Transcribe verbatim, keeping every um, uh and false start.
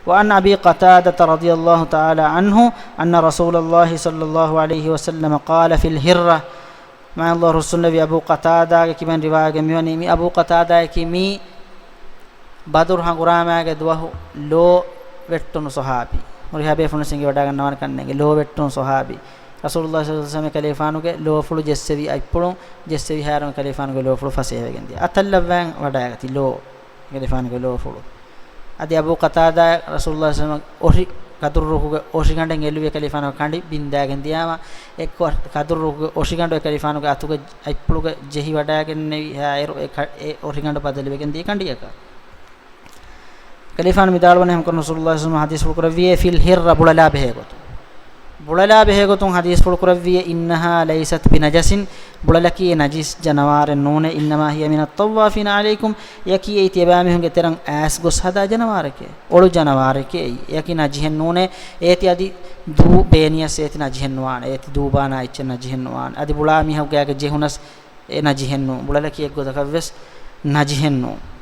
وعن أبي قتادة رضي الله تعالى عنه أن رسول الله صلى الله عليه وسلم قال في الهرة. މާތް ރަސޫލު އަބޫ ޤަތާދާގެ ކިބައިން ރިވާޔަތް މިވަނީ، މި އަބޫ ޤަތާދާއަކީ މީ ބަދުރު ހަނގުރާމައިގެ ދުވަހު ލޯ ވެއްޓުނު ޞަޙާބީ. ހުރިހާ ބޭފުޅުން އެނގިވަޑައިގަންނަވާނެ ކަންނޭނގެ، ލޯ ވެއްޓުނު ޞަޙާބީ. ރަސޫލުﷲ ޞައްލަﷲު ޢަލައިހި ވަސައްލަމަ ކަލޭފާނުގެ ލޯފުޅު ޖެއްސެވި އަތްޕުޅުން ޖެއްސެވި ހާއިރު ކަލޭފާނުގެ ލޯފުޅު ފަސޭހަވެގެން ދިޔަ. އަތަށްލައްވައި ވަޑައިގަތީ ލޯ ކަލޭފާނުގެ ލޯފުޅު. އަދި އަބޫ ޤަތާދާ ރަސޫލުﷲ ޞައްލަﷲު ޢަލައިހި ވަސައްލަމަ އޮށި ކަދުރު ރުކުގެ އޮށިގަނޑެއް އެލުވި ކަލޭފާނުގެ ކަނޑި ބިންދާގެން ދިޔާމަ، އެއްކޮށް ކަދުރު ރުކުގެ އޮށިގަނޑު އެ ކަލޭފާނުގެ އަތުގެ އަތްޕުޅުގެ ޖެހި ވަޑައިގެންނެވި ހާއިރު އެ ކަ-، އެ އޮށިގަނޑު ބަދަލުވެގެން ދިޔަ ކަނޑިއަކަށް. ކަލޭފާނު ވިދާޅުވަނީ ހަމަކަށަވަރުން ރަސޫލުﷲ ޞައްލަﷲު ޢަލައިހި ވަސައްލަމަ ޙަދީޘްފުޅު ކުރެއްވިއޭ، ފިލް ހިއްރަ، ބުޅަލާ ބެހޭ ގޮތުން. ބުޅަލާ ބެހޭ ގޮތުން ޙަދީޘްފުޅު ކުރެއްވިއޭ، އިންނަހާ ލައިސަތް ބިނަޖަސިން، ބުޅަލަކީ ނަޖިސް ޖަނަވާރެއް ނޫނޭ، އިންނަމާ ހިޔަ މިނައް ޠައްވާފީނަ ޢަލައިކުމް، އެއަކީ އެއީ ތިޔަބައިމީހުންގެ ތެރެއަށް އައިސް ގޮސް ހަދާ ޖަނަވާރެކޭ. އޮޅު ޖަނަވާރެކޭ އެއީ. އެއަކީ ނަޖިހެއް ނޫނޭ. އޭތި އަދި ދޫ ބޭނިޔަސް އޭތި ނަޖިހެއް ނުވާނެ. އޭތި ދޫބާނާ އެއްޗެއް ނަޖިހެއް ނުވާނެ. އަދި ބުޅާ މީހަކު ގާގަ ޖެހުނަސް އެ ނަޖިހެއް ނޫން. ބުޅަލަކީ އެއްގޮތަކަށްވެސް ނަޖިހެއް ނޫން.